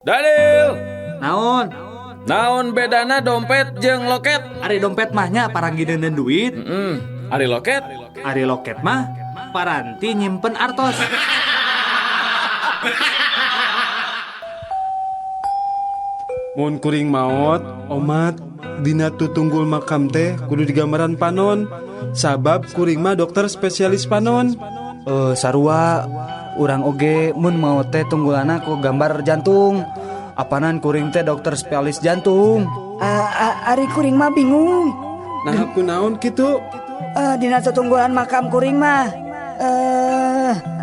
Daniel, Naon? Naon bedana dompet jeung loket? Ari dompet mah nya paranti nyeundeun duit. Ari loket? Ari loket mah paranti nyimpen artos. Mun kuring maot, omat, dina tutunggul makam teh kudu digambaran panon. Sabab kuring mah dokter spesialis panon. Sarua urang oge mun maot teh tunggulana ku gambar jantung. Apanan kuring teh dokter spesialis jantung. Ari kuring mah bingung. Nah, kunaon kitu? Dina tutunggulan makam kuring mah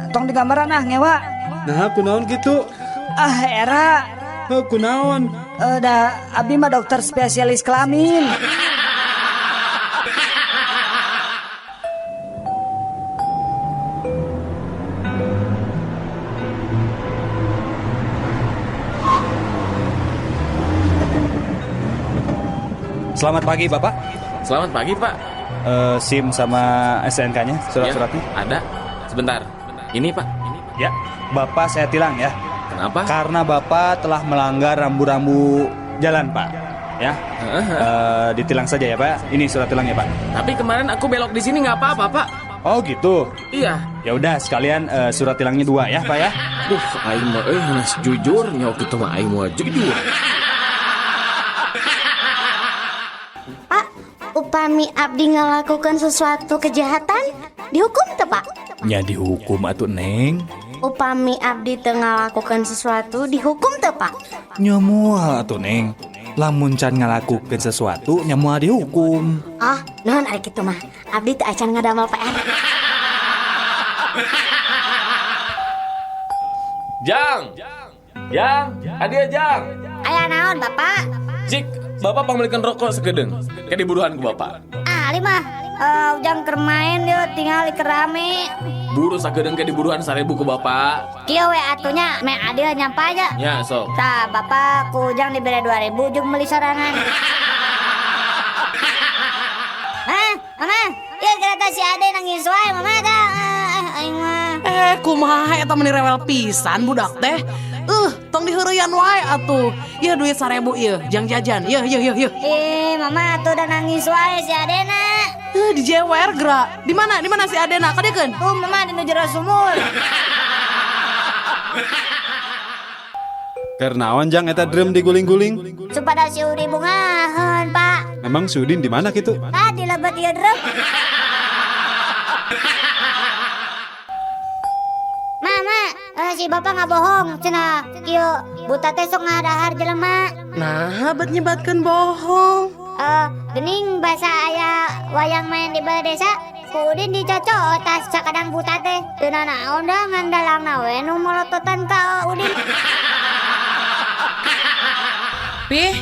tong digambaran ah ngewa. Nah, kunaon kitu? Ah, era. Heuh, kunaon? Da abdi mah dokter spesialis kelamin. Selamat pagi, Bapak. Selamat pagi, Pak. SIM sama STNK-nya, surat-suratnya. Ya, ada. Sebentar. Ini, Pak. Ya, Bapak saya tilang ya. Kenapa? Karena Bapak telah melanggar rambu-rambu jalan, Pak. Ya. Ditilang saja ya, Pak. Ini surat tilangnya, Pak. Tapi kemarin aku belok di sini nggak apa-apa, Pak. Oh, gitu. Iya. Ya udah, sekalian surat tilangnya 2 ya, Pak ya. Duh, aing mah nas jujur nyawa kitu mah aing mah jujur. Pak, upami abdi ngalakukan sesuatu kejahatan, dihukum teu, Pak? Nya dihukum atuh, Neng. Upami abdi teu ngalakukan sesuatu, dihukum teu, Pak? Nya moal atuh, Neng. Lamun can ngalakukeun sesuatu, nya moal dihukum. Oh, nuhun ari kitu mah. Abdi teu acan ngadamel PR. Jang. Jang, adia Jang. Aya naon, Bapak? Cik, Bapak pangmelikeun rokok sekedeung. Ke diburuhan ku Bapak. Ah, ali mah ujang keur main yeuh tingali keur rame. Buru sakedeung ke diburuhan 1000 ku Bapak. Kieu we atunya me adil nyampa aja. Ya, sok. Tah, Bapak ku ujang dibere 2000 jeung meuli sorangan. Mah, Mama, ieu kereta si Ade nangis wae, Mama dah. Aing mah. Kumaha eta meuni rewel pisan budak teh. Tong diheureyan wae atuh. Yeuh duit 1000 ieu, jang jajan. Yeuh yeuh yeuh yeuh. Mama atuh udah nangis wae si Adena. Dijewer geura. Di mana? Di mana si Adena? Kadiekeun? Tuh Mama di nu jero sumur. Keur naon jang eta drum diguling-guling? Supada si Udi bungaheun, Pak. Memang si Udin di mana kitu? Ah, di lebet ieu drum. Mama, si bapak nggak bohong, cenah kieu buta teh sok ngadahar jelema. Nah, bet nyebatkeun bohong. Gening basa aya wayang main di balai desa, ku Udin dicocok tas sakadang buta teh. Teu nanaon dah ngan dalangna we nu molototan ka Udin. Pih,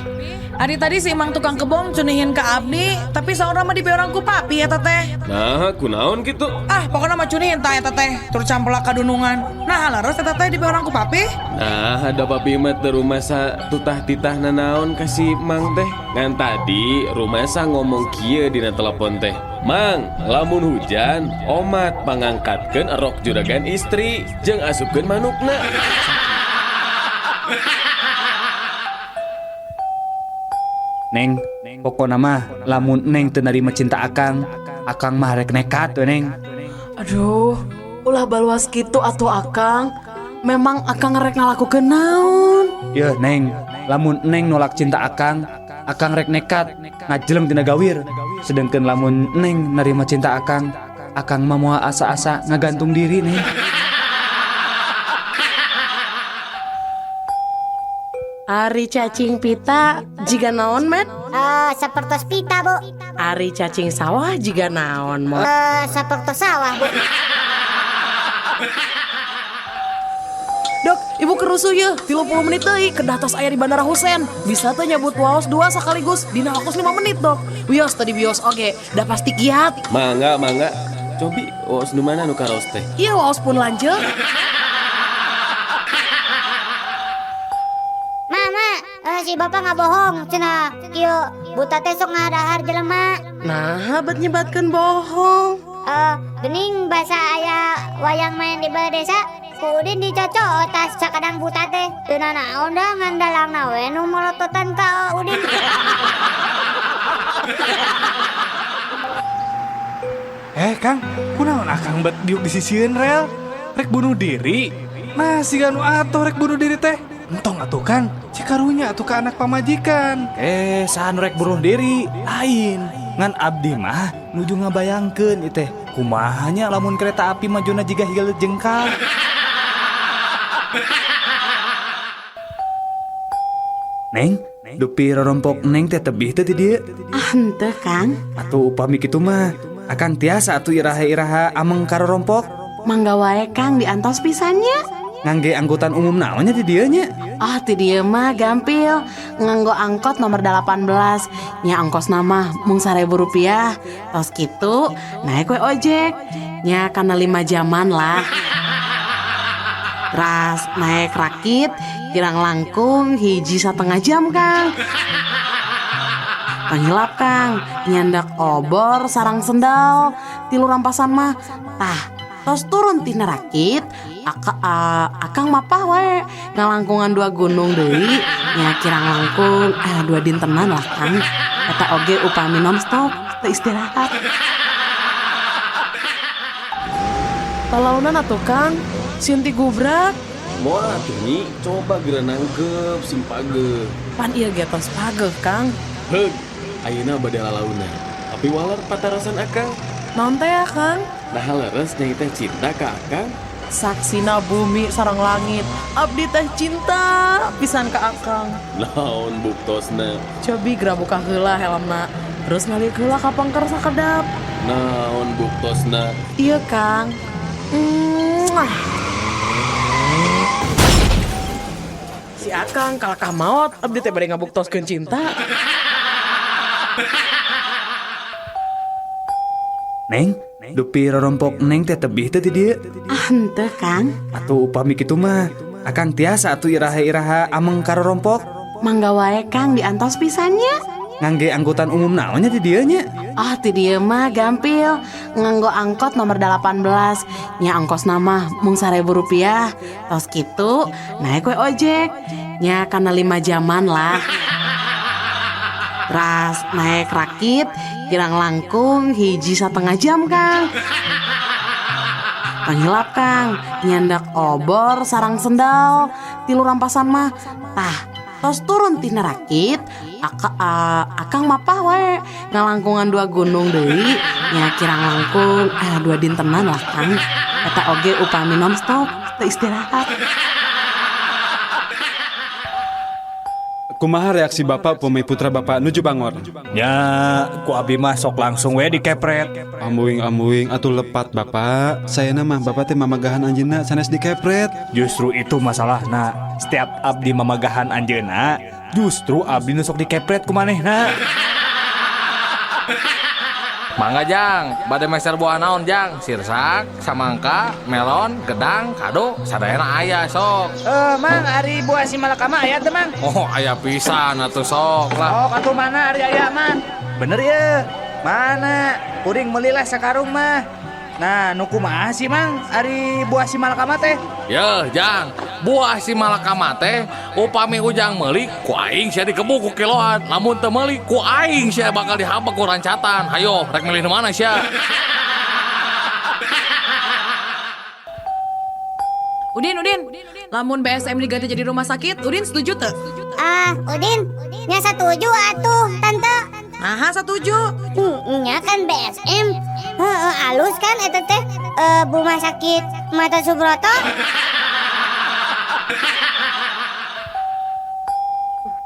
ari tadi si Emang tukang kebon cunihin ke abdi, tapi saurang mah dibeurang ku papi eta teh. Nah, kunaon kitu? Ah, pokoknya mah cunihin tah eta teh, tur campelak kadunungan. Nah, leres eta teh dibeurang ku papi. Nah, ada papi mah teu rumasa tutah-titah nanaon ka si Mang teh. Ngan tadi rumasa ngomong kieu dina telepon teh. Mang, lamun hujan, omat pangangkatkeun erok juragan istri jeung asupkeun manukna. Neng, pokona mah lamun Neng teu narima cinta Akang, Akang mah rek nekat we, Neng. Aduh, ulah baluas kitu atuh Akang. Memang Akang rek ngalakukeun naon? Yeuh, Neng, lamun Neng nolak cinta Akang, Akang rek nekat ngajeleng tina gawir. Sedengkeun lamun Neng narima cinta Akang, Akang mah moal asa-asa ngagantung diri, Neng. Ari cacing pita jiga naon, Met? Sapertos pita, Bu. Ari cacing sawah jiga naon, Mot? Sapertos sawah, Bu. Dok, ibu kerusuh ye, 30 menit deui kedah tos aya di Bandara Husein. Bisa teh nyabut waos 2 sekaligus dina waktu 5 menit, Dok. Wios tadi bios oge, dah pasti kiat. Mangga, mangga. Cobi waos nu mana nu karaos teh? Iya, waos pun lanjut. Mama, si bapak nggak bohong, cenah kieu buta teh sok ngadahar jelema. Nah, bet nyebatkeun bohong. Gening basa aya wayang main di balai desa, Ku Udin dicocotas sakadang buta teh. Teu nanaon da ngan dalangna we nu molototan ka Udin. Kang, kunaon akang bet diuk di sisieun rel? Rek bunuh diri. Nah, siga nu atuh rek bunuh diri teh. Entong atuh Kang, cikarunya atuh ka anak pamajikan. Saha nu rek bunuh diri? Lain. Ngan abdi mah nuju ngabayangkeun ieu teh. Kumaha nya lamun kereta api majuna jiga hileut jengkal. Neng, dupi rorompok neng teh tebih teh di dieu. Ah, henteu Kang. Atuh upami kitu mah akang tiasa atuh iraha-iraha ameng ka rorompok. Mangga wae Kang diantos pisannya. Ngangge angkutan umum naonnya di dieu nya? Ah, ti dieu mah gampil. Nganggo angkot nomor 18. Nya ongkosna mah mung 1.000 rupiah. Tos kitu naik we ojek. Nya kana 5 jaman lah. Ras naik rakit kirang langkung 1,5 jam Kang. Panghilap Kang, nyandak obor sarang sendal, 3 rampasan mah. Tah, tos turun tina rakit, akang mapah we ngalangkungan 2 gunung deui, nya kirang langkung 2 dintenan lah Kang. Eta oge upami nonstop teu istirahat. Talaunan atuh Kang, sieun ti gubrak. Moal atuh nyi, coba geura nangkep sing pageuh. Pan ieu ge tos pageuh Kang. Heug, ayeuna bade lalaunan. Tapi waler patarasan akang. Naon teh ya, Kang? Nah leres nyai teh cinta ka akang. Saksina bumi sareng langit. Abdi teh cinta pisan ka akang. Naon buktosna? Cobi geura buka heula helmna. Terus ngaliuk heula ka pangker sakedap. Naon buktosna? Iya, Kang. Mwah. Si akang kalakah maot, abdi teh bade ngabuktoskeun cinta. Neng, dupi rorompok neng teh tebih teh di dieu. Ah, henteu Kang. Atuh upami kitu mah akang tiasa atuh iraha-iraha ameng ka rorompok. Mangga wae Kang diantos pisannya. Ngangge angkutan umum naonnya di dieu nya? Ah, ti dieu mah gampil. Nganggo angkot nomor 18. Nya ongkosna mah mung 1.000 rupiah. Tos kitu naik we ojek. Nya kana 5 jaman lah. Ras naik rakit kirang langkung 1,5 jam Kang. Panghilap Kang, nyandak obor sarang sendal, 3 rampasan mah. Tah, tos turun tina rakit, akang mapah we ngalangkungan 2 gunung deui, nya kirang langkung 2 dintenan lah Kang. Eta oge upami nonstop teu istirahat. Kumaha reaksi bapak upami putra bapak nuju bangor? Nya, ku abi mah sok langsung we dikepret. Ambuing-ambuing atuh lepat bapak. Sayana mah bapak teh mamagahan anjeunna sanes dikepret. Justru itu masalahna. Setiap abdi mamagahan anjeunna, justru abdi nu sok dikepret ku manehna. Mangga Jang, bade meser buah naon Jang? Sirsak, samangka, melon, gedang, kado, sadayana aya sok. Mang, ari buah si malakama aya teu Mang? Oh, aya pisan atuh sok lah. Oh, katuh mana ari aya Mang? Bener ye. Mana? Kuring meulilah sakarung mah. Nah, nu kumaha sih Mang ari buah si malakama teh? Yeuh, Jang, buah si malakama teh upami ujang meuli ku aing sia dikebuk ku kiloan. Lamun teu meuli ku aing sia bakal dihabek ku rancatan. Hayo, rek milih nu mana sia? Udin, lamun BSM diganti jadi rumah sakit, Udin setuju teu? Ah, Udin, nya setuju atuh, Tante. Naha setuju? Nya kan BSM. Heeh, alus kan eta teh rumah sakit Mata Subroto.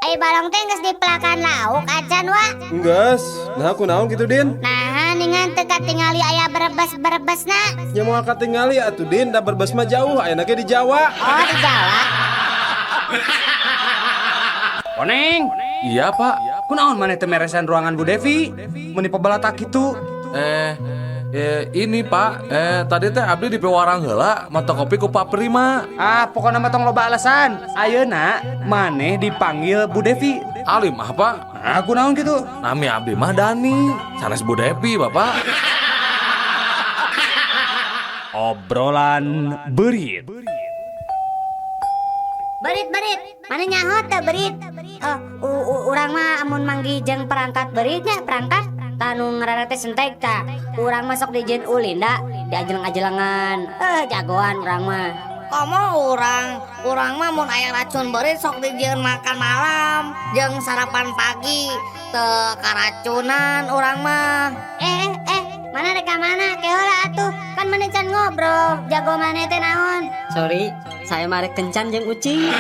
Ai balong teh geus dipelakan lauk acan wa. Enggeus, nah aku naon kitu Din? Nah, ningan teu katingali aya berebes-berebesna. Nya moal katingali atuh Din, da berbes mah jauh, ayeuna ge di Jawa. Oh, di Jawa. Koneng. Iya, Pak. Kunaon maneh teu meresan ruangan Bu Devi? Meuni pabalatak kitu. Ini Pak, tadi teh abdi di pewarang heula mata kopi ku Pak Prima. Ah, pokona mah tong loba alasan. Ayeuna maneh dipanggil Bu Devi. Alim ah, Pak. Ah, kunaon kitu? Nami abdi mah Dani, sanes Bu Devi, Bapak. Obrolan Beurit. Berit berit, mana nyaho teu berit? Eh, urang mah amun manggih jeung perangkat beritnya, perangkat tanu ngaranna teh sentek ta. Urang mah sok dijieun ulin da, diajeleng-ajelengan. Eh, jagoan urang mah. Komo urang, urang mah mun aya racun beurit sok dijieun makan malam jeung sarapan pagi, teu karacunan urang mah. Eh, eh, mana rek ka mana? Ke heula atuh. Kan mana can ngobrol. Jago mana teh naon? Sorry, saya mah rek kencan jeung ucing.